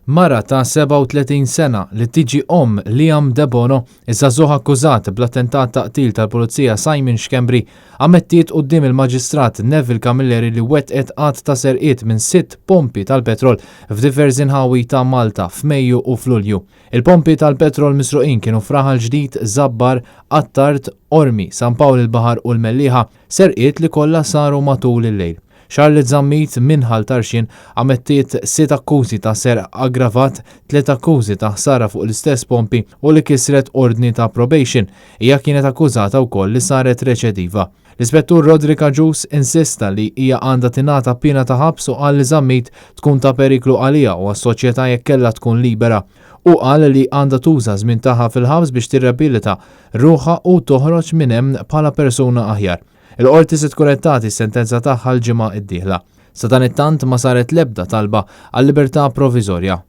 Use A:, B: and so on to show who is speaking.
A: Mara ta' 37 sena li tiġi omm Liam Debono, iż-żagħżugħ akkużat bl-attentat ta' qtil tal-Pulizija Simon Schembri, ammettiet quddiem il-Maġistrat Neville Camilleri li wettqet għadd ta' serqiet minn sitt pompi tal-petrol f'diversi nħawi ta' Malta f'Mejju u f'Lulju. Il-pompi tal-petrol misruqin kienu f'Raħal Ġdid, Żabbar, Attard, Qormi, San Pawl il-Baħar u l-Mellieħa, serqiet li kollha saru matul il-lejl. Charlotte Zammit minn Ħal Tarxien ammettiet sitt akkużi ta' serq aggravat, tliet akkużi ta' ħsara fuq l-istess pompi u li kisret ordni ta' probation. Hija kienet akkużata wkoll li saret reċediva. L-Ispettur Roderick Agius insista li hija għandha tingħata piena ta' ħabs u qal li Zammit tkun ta' periklu għaliha u għas-soċjetà jekk kellha tkun libera. Hu qal li għandha tuża ż-żmien tagħha fil-ħabs biex tirriabilita ruħha u toħroġ minn hemm bħala persuna aħjar. Il-Qorti se tkun qed tagħti s-sentenza tagħha l-ġimgħa d-dieħla. Sadanittant ma saret l-ebda talba għal libertà proviżorja.